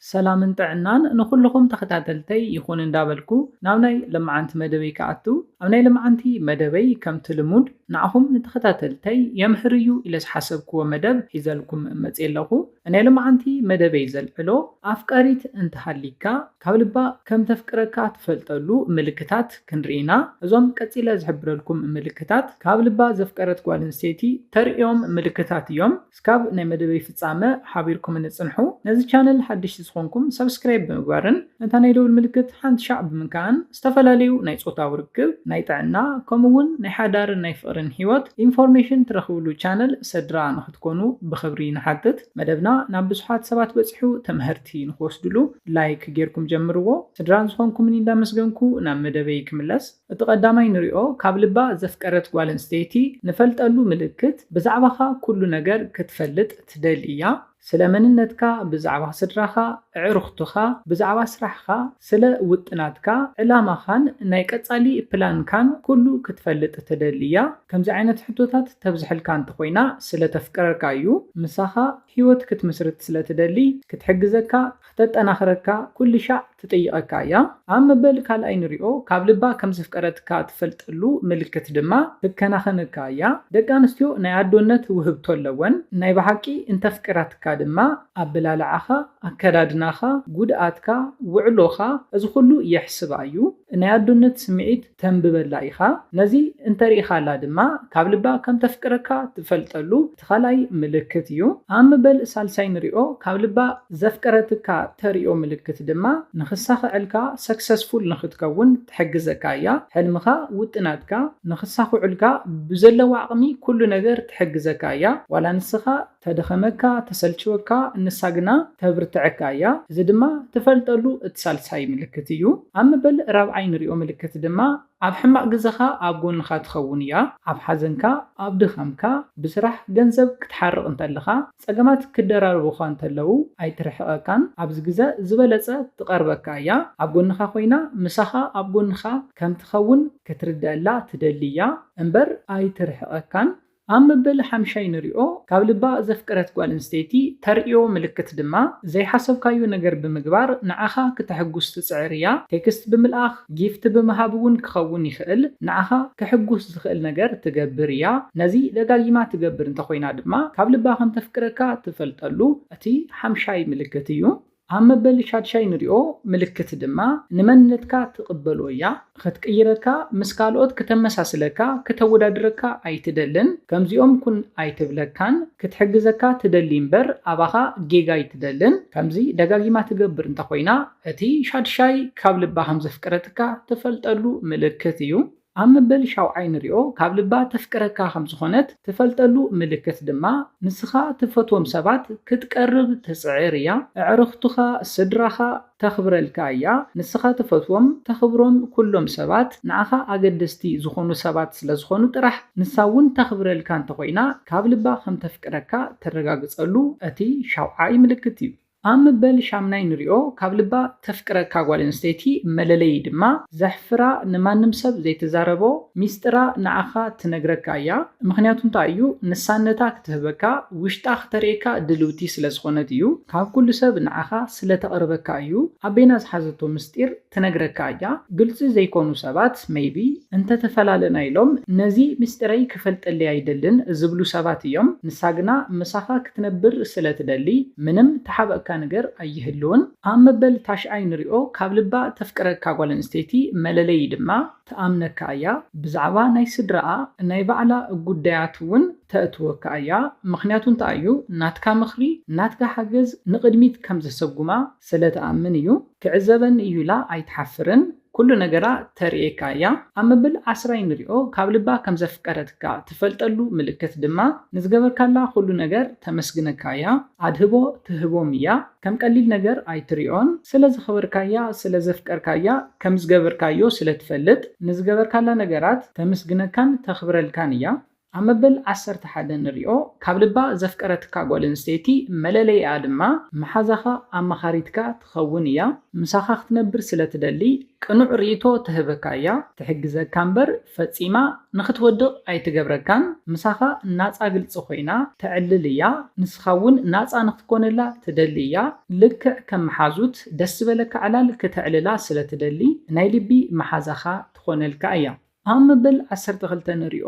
ሰላምን ጥዕናን ንኹልኹም ተኸታተልተይ ይኹን እንዳበልኩ ናብ ናይ ለመዓንቲ መደበይ ክኣቱ፣ ኣብ ናይ ለመዓንቲ መደበይ ከምቲ ልሙድ ንዓኹም ንተኸታተልተይ የምህር እዩ ኢለ ዝሓሰብክዎ መደብ ሒዘልኩም መፅየ ኣለኹ። ናይ ለመዓንቲ መደበይ ዘልዕሎ ኣፍቃሪት እንተሃሊካ ካብ ልባ ከም ተፍቅረካ ትፈልጠሉ ምልክታት ክንርኢ ኢና። እዞም ቀፂለ ዝሕብረልኩም ምልክታት ካብ ልባ ዘፍቀረት ጓል ኣንስተይቲ ተርእዮም ምልክታት እዮም። እስካብ ናይ መደበይ ፍጻመ ሓቢርኩም ንጽንሑ። ነዚ ቻነል ሓድሽ ዝኾንኩም ሰብስክራይብ ብምግባርን ነታ ናይ ደውል ምልክት ሓንቲ ሻዕ ብምንካእን ዝተፈላለዩ ናይ ጾታዊ ርክብ፣ ናይ ጥዕና፣ ከምኡ እውን ናይ ሓዳርን ናይ ፍቕርን ህይወት ኢንፎርሜሽን ትረኽብሉ ቻነል ስድራ ንኽትኮኑ ብኽብሪ ንሓትት። መደብና ናብ ብዙሓት ሰባት በጺሑ ትምህርቲ ንኽወስድሉ ላይክ ጌርኩም ጀምርዎ። ስድራ ዝኾንኩምኒ እንዳመስገንኩ ናብ መደበይ ክምለስ። እቲ ቀዳማይ ንሪኦ፣ ካብ ልባ ዘፍቀረት ጓል ኣንስተይቲ ንፈልጠሉ ምልክት ብዛዕባኻ ኩሉ ነገር ክትፈልጥ ትደሊ እያ። ስለ መንነትካ፣ ብዛዕባ ስድራኻ፣ ኣዕሩኽትኻ፣ ብዛዕባ ስራሕኻ፣ ስለ ውጥናትካ፣ ዕላማኻን ናይ ቀጻሊ ፕላንካን ኩሉ ክትፈልጥ ትደሊ እያ። ከምዚ ዓይነት ሕቶታት ተብዝሐልካ እንተኾይና ስለ ተፍቅረካ እዩ። ምሳኻ ህይወት ክትምስርት ስለ ትደሊ ክትሕግዘካ፣ ክተጠናኽረካ ኩሉ ሻዕ ትጥይቐካ እያ። ኣብ መበል ካልኣይ ንሪኦ፣ ካብ ልባ ከም ዘፍቀረትካ ትፈልጠሉ ምልክት ድማ ትከናኸነካ እያ። ደቂ ኣንስትዮ ናይ ኣዶነት ውህብቶ ኣለወን። ናይ ብሓቂ እንተፍቅራትካ ድማ ኣበላልዓኻ፣ ኣከዳድናኻ፣ ጉድኣትካ፣ ውዕሎኻ፣ እዚ ኩሉ የሕስባ እዩ። ናይ ኣዶነት ስምዒት ተንብበላ ኢኻ። ነዚ እንተሪኢኻላ ድማ ካብ ልባ ከም ተፍቅረካ ትፈልጠሉ እቲ ካልኣይ ምልክት እዩ። ኣብ መበል ሳልሳይ ንሪኦ፣ ካብ ልባ ዘፍቀረትካ ተሪኦ ምልክት ድማ ንኽሳኽዐልካ፣ ሰክሰስፉል ንኽትከውን ትሕግዘካ እያ። ሕልምኻ፣ ውጥናትካ ንኽሳኽዑልካ ብዘለዋ ዓቕሚ ኩሉ ነገር ትሕግዘካ እያ። ዋላ ንስኻ ተደኸመካ፣ ተሰልችወካ፣ ንሳ ግና ተብርትዐካ እያ። እዚ ድማ ትፈልጠሉ እቲ ሳልሳይ ምልክት እዩ። ኣብ መበል ራብዓይ ንሪኦ ምልክት ድማ ኣብ ሕማቕ ግዘኻ ኣብ ጎንኻ ትኸውን እያ። ኣብ ሓዘንካ፣ ኣብ ድኻምካ፣ ብስራሕ ገንዘብ ክትሓርቕ እንተለኻ፣ ጸገማት ክደራረቡኻ እንተለዉ ኣይትርሕቐካን። ኣብዚ ግዘ ዝበለጸ ትቐርበካ እያ። ኣብ ጎንኻ ኮይና ምሳኻ ኣብ ጎንኻ ከም ትኸውን ክትርድኣላ ትደሊ እያ እምበር ኣይትርሕቐካን። ኣብ መበል ሓምሻይ ንሪኦ፣ ካብ ልባ ዘፍቀረት ጓል ኣንስተይቲ ተርእዮ ምልክት ድማ ዘይሓሰብካዮ ነገር ብምግባር ንዓኻ ክተሕጉስ ትጽዕር እያ። ቴክስት ብምልኣኽ፣ ጊፍት ብምሃብ እውን ክኸውን ይኽእል። ንዓኻ ከሕጉስ ዝኽእል ነገር ትገብር እያ። ነዚ ደጋጊማ ትገብር እንተኾይና ድማ ካብ ልባ ከም ተፍቅረካ ትፈልጠሉ እቲ ሓምሻይ ምልክት እዩ። ኣብ መበል ሻድሻይ ንሪኦ ምልክት ድማ ንመንነትካ ትቕበሎ እያ። ክትቅይረካ፣ ምስ ካልኦት ክተመሳስለካ፣ ክተወዳድረካ ኣይትደልን። ከምዚኦም ኩን ኣይትብለካን። ክትሕግዘካ ትደሊ እምበር ኣባኻ ጌጋ ኣይትደልን። ከምዚ ደጋጊማ ትገብር እንተኾይና እቲ ሻድሻይ ካብ ልባ ከም ዘፍቀረትካ ትፈልጠሉ ምልክት እዩ። ኣብ መበል ሻውዓይ ንሪኦ ካብ ልባ ተፍቅረካ ከም ዝኾነት ትፈልጠሉ ምልክት ድማ ንስኻ ትፈትዎም ሰባት ክትቀርብ ትጽዕር እያ። ኣዕሩኽትኻ፣ ስድራኻ ተኽብረልካ እያ። ንስኻ ትፈትዎም፣ ተኽብሮም ኩሎም ሰባት ንዓኻ ኣገደስቲ ዝኾኑ ሰባት ስለ ዝኾኑ ጥራሕ ንሳ እውን ተኽብረልካ እንተኾይና ካብ ልባ ከም ተፍቅረካ ተረጋግጸሉ እቲ ሻውዓይ ምልክት እዩ። ኣብ መበል ሻምናይ ንሪኦ ካብ ልባ ተፍቅረካ ጓል ኣንስተይቲ መለለዪ ድማ ዘሕፍራ ንማንም ሰብ ዘይትዛረቦ ሚስጥራ ንዓኻ ትነግረካ እያ። ምኽንያቱ እንታይ እዩ? ንሳ ነታ ክትህበካ ውሽጣ ክተርእየካ ድልውቲ ስለ ዝኾነት እዩ። ካብ ኩሉ ሰብ ንዓኻ ስለ ተቕርበካ እዩ። ኣቤና ዝሓዘቶ ምስጢር ትነግረካ እያ። ግልፂ ዘይኮኑ ሰባት maybe እንተተፈላለና ኢሎም ነዚ ምስጢረይ ክፈልጠለይ ኣይደልን ዝብሉ ሰባት እዮም። ንሳ ግና ምሳኻ ክትነብር ስለ ትደሊ ምንም ተሓበእካ ነገር ኣይህልውን። ኣብ መበል ታሽዓይ ንሪኦ ካብ ልባ ተፍቅረካ ጓል ኣንስተይቲ መለለዪ ድማ ትኣምነካ እያ። ብዛዕባ ናይ ስድራኣ ናይ ባዕላ ጉዳያት እውን ተእትወካ እያ። ምኽንያቱ እንታይ እዩ? ናትካ ምኽሪ፣ ናትካ ሓገዝ ንቕድሚት ከም ዘሰጉማ ስለ ትኣምን እዩ። ክዕዘበኒ እዩ ኢላ ኣይትሓፍርን። ኩሉ ነገራ ተርእየካ እያ። ኣብ መበል ዓስራይ ንሪኦ ካብ ልባ ከም ዘፍቀረትካ ትፈልጠሉ ምልክት ድማ ንዝገበርካላ ኩሉ ነገር ተመስግነካ እያ። ኣድህቦ ትህቦም እያ። ከም ቀሊል ነገር ኣይትሪኦን። ስለ ዘኽበርካያ፣ ስለ ዘፍቀርካያ፣ ከም ዝገበርካዮ ስለ ትፈልጥ ንዝገበርካላ ነገራት ተመስግነካን ተኽብረልካን እያ። ኣብ መበል ዓሰርተ ሓደ ንሪኦ፣ ካብ ልባ ዘፍቀረትካ ጓል ኣንስተይቲ መለለይኣ ድማ መሓዛኻ ኣማኻሪትካ ትኸውን እያ። ምሳኻ ክትነብር ስለ ትደሊ፣ ቅኑዕ ርእይቶ ትህበካ እያ። ትሕግዘካ እምበር ፈጺማ ንኽትወድቕ ኣይትገብረካን። ምሳኻ ናጻ ግልጺ ኮይና ተዕልል እያ። ንስኻ እውን ናጻ ንኽትኮነላ ትደሊ እያ። ልክዕ ከም መሓዙት ደስ ዝበለካ ዕላል ክተዕልላ ስለ ትደሊ ናይ ልቢ መሓዛኻ ትኾነልካ እያ። ኣብ መበል ዓሰርተ ክልተ ንሪኦ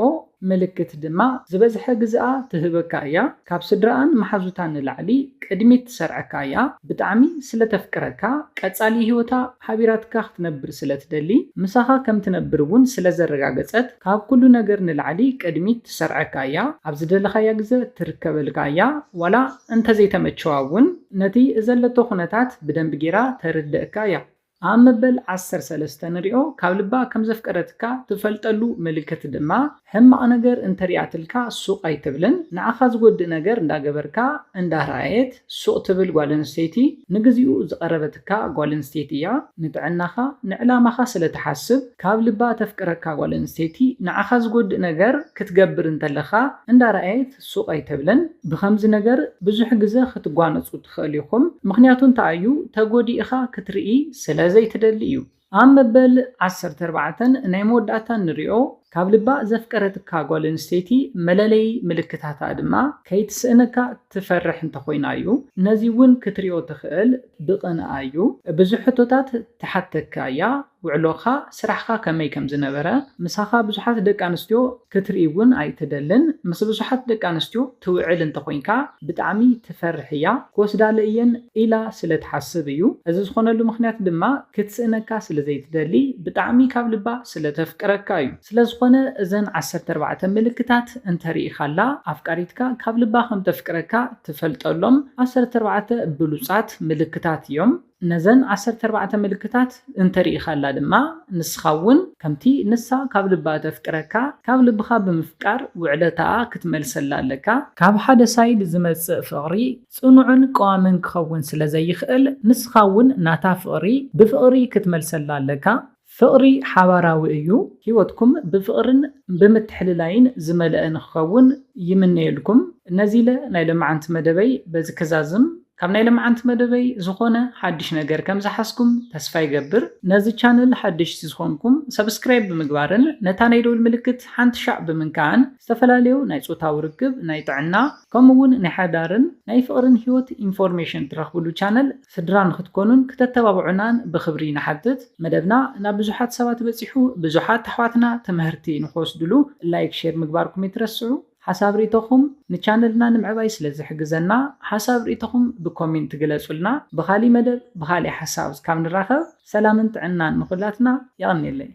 ምልክት ድማ ዝበዝሐ ግዝኣ ትህበካ እያ። ካብ ስድራኣን መሓዙታን ንላዕሊ ቅድሚት ትሰርዐካ እያ። ብጣዕሚ ስለ ተፍቅረካ ቀጻሊ ህይወታ ሓቢራትካ ክትነብር ስለ ትደሊ ምሳኻ ከም ትነብር እውን ስለ ዘረጋገጸት ካብ ኩሉ ነገር ንላዕሊ ቅድሚት ትሰርዐካ እያ። ኣብ ዝደለኻያ ግዘ ትርከበልካ እያ። ዋላ እንተዘይተመቸዋ እውን ነቲ ዘለቶ ኩነታት ብደንቢ ጌራ ተርድእካ እያ። ኣብ መበል ዓሰርተ ሰለስተ ንሪኦ ካብ ልባ ከም ዘፍቀረትካ ትፈልጠሉ ምልክት ድማ ሕማቕ ነገር እንተሪኣትልካ ሱቕ ኣይትብልን። ንዓኻ ዝጎድእ ነገር እንዳገበርካ እንዳረኣየት ሱቕ ትብል ጓል ኣንስተይቲ ንግዚኡ ዝቐረበትካ ጓል ኣንስተይቲ እያ። ንጥዕናኻ ንዕላማኻ ስለ ትሓስብ ካብ ልባ ተፍቅረካ ጓል ኣንስተይቲ ንዓኻ ዝጎድእ ነገር ክትገብር እንተለኻ እንዳረኣየት ሱቕ ኣይትብልን። ብኸምዚ ነገር ብዙሕ ግዘ ክትጓነጹ ትኽእል ኢኹም። ምኽንያቱ እንታይ እዩ? ተጎዲእኻ ክትርኢ ስለ ዘይትደሊ እዩ። ኣብ መበል ዓሰርተ ኣርባዕተ ናይ መወዳእታ ንሪኦ ካብ ልባ ዘፍቀረትካ ጓል ኣንስተይቲ መለለዪ ምልክታታ ድማ ከይትስእነካ ትፈርሕ እንተኾይና እዩ። ነዚ እውን ክትሪኦ ትኽእል ብቕንኣ እዩ። ብዙሕ ሕቶታት ትሓተካ እያ። ውዕሎኻ፣ ስራሕኻ ከመይ ከም ዝነበረ፣ ምሳኻ ብዙሓት ደቂ ኣንስትዮ ክትርኢ እውን ኣይትደልን። ምስ ብዙሓት ደቂ ኣንስትዮ ትውዕል እንተኾይንካ ብጣዕሚ ትፈርሕ እያ። ክወስዳለ እየን ኢላ ስለ ትሓስብ እዩ። እዚ ዝኾነሉ ምኽንያት ድማ ክትስእነካ ስለ ዘይትደሊ ብጣዕሚ ካብ ልባ ስለ ተፍቅረካ እዩ። ስለ ዝኾነ እዘን ዓሰርተ ኣርባዕተ ምልክታት እንተሪኢኻላ ኣፍቃሪትካ ካብ ልባ ከም ተፍቅረካ ትፈልጠሎም ዓሰርተ ኣርባዕተ ብሉጻት ምልክታት እዮም። ነዘን ዓሰርተ ኣርባዕተ ምልክታት እንተሪኢኻላ ድማ ንስኻ እውን ከምቲ ንሳ ካብ ልባ ተፍቅረካ ካብ ልብኻ ብምፍቃር ውዕለታኣ ክትመልሰላ ኣለካ። ካብ ሓደ ሳይድ ዝመጽእ ፍቕሪ ጽኑዕን ቀዋምን ክኸውን ስለ ዘይኽእል ንስኻ እውን ናታ ፍቕሪ ብፍቕሪ ክትመልሰላ ኣለካ። ፍቕሪ ሓባራዊ እዩ። ህይወትኩም ብፍቕርን ብምትሕልላይን ዝመልአ ንክኸውን ይምነየልኩም። ነዚ ኢለ ናይ ለማዓንቲ መደበይ በዚ ክዛዝም። ካብ ናይ ለማዓንቲ መደበይ ዝኾነ ሓድሽ ነገር ከም ዝሓዝኩም ተስፋ ይገብር። ነዚ ቻነል ሓደሽቲ ዝኾንኩም ሰብስክራይብ ብምግባርን ነታ ናይ ደውል ምልክት ሓንቲ ሻዕ ብምንካእን ዝተፈላለዩ ናይ ጾታዊ ርክብ፣ ናይ ጥዕና፣ ከምኡ እውን ናይ ሓዳርን ናይ ፍቕርን ህይወት ኢንፎርሜሽን ትረኽብሉ ቻነል ስድራ ንክትኮኑን ክተተባብዑናን ብኽብሪ ንሓትት። መደብና ናብ ብዙሓት ሰባት በጺሑ ብዙሓት ኣሕዋትና ትምህርቲ ንክወስድሉ ላይክ፣ ሼር ምግባርኩም ይትረስዑ። ሓሳብ ርእይቶኹም ንቻነልና ንምዕባይ ስለ ዝሕግዘና ሓሳብ ርእይቶኹም ብኮሜንት ግለጹልና። ብኻሊእ መደብ ብኻሊእ ሓሳብ እስካብ ንራኸብ ሰላምን ጥዕናን ንኹላትና። የቐንየለይ።